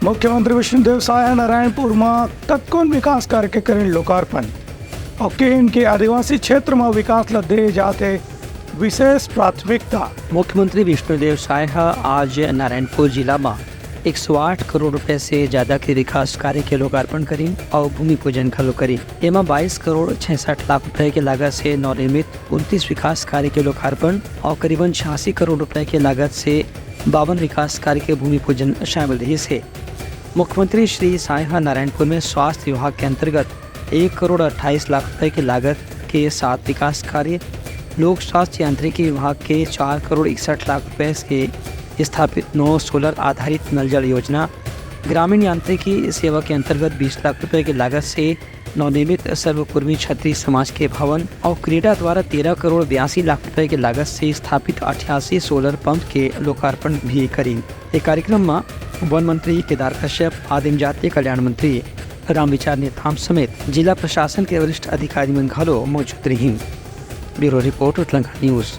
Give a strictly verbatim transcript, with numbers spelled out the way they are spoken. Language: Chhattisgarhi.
मुख्यमंत्री विष्णुदेव साय ह नारायणपुर म कतकोन विकास कार्य के करिन लोकार्पण। अउ केन के आदिवासी क्षेत्र म विकास ल दे जाथे विशेष प्राथमिकता। मुख्यमंत्री विष्णुदेव साय ह आज नारायणपुर जिला म एक सौ आठ करोड़ रुपए से ज्यादा के विकास कार्य के लोकार्पण करिन अउ भूमि पूजन घलो करिन। एमा बाईस करोड़ छियासठ लाख रुपए के लागत से नवनिर्मित उनतीस विकास कार्य के लोकार्पण अउ करीबन छियासी करोड़ रुपए के लागत से बावन विकास कार्य के भूमि पूजन शामिल रहिस हे। मुख्यमंत्री श्री साय ह नारायणपुर में स्वास्थ्य विभाग के अंतर्गत एक करोड़ अट्ठाईस लाख रुपए के लागत के सात विकास कार्य, लोक स्वास्थ्य यांत्रिकी विभाग के चार करोड़ इकसठ लाख रुपए के स्थापित नौ सोलर आधारित नल जल योजना, ग्रामीण यांत्रिकी सेवा के अंतर्गत बीस लाख रुपए के लागत से नवनिर्मित सर्वकुर्मी छत्री समाज के भवन अउ क्रेडा द्वारा तेरह करोड़ बयासी लाख रुपए के लागत से स्थापित अठासी सोलर पंप के लोकार्पण भी करिन। ये कार्यक्रम म वन मंत्री केदार कश्यप, आदिम जाति कल्याण मंत्री रामविचार नेताम समेत जिला प्रशासन के वरिष्ठ अधिकारी मन घलो मौजूद रहिन। ब्यूरो रिपोर्ट, उतलंघा न्यूज।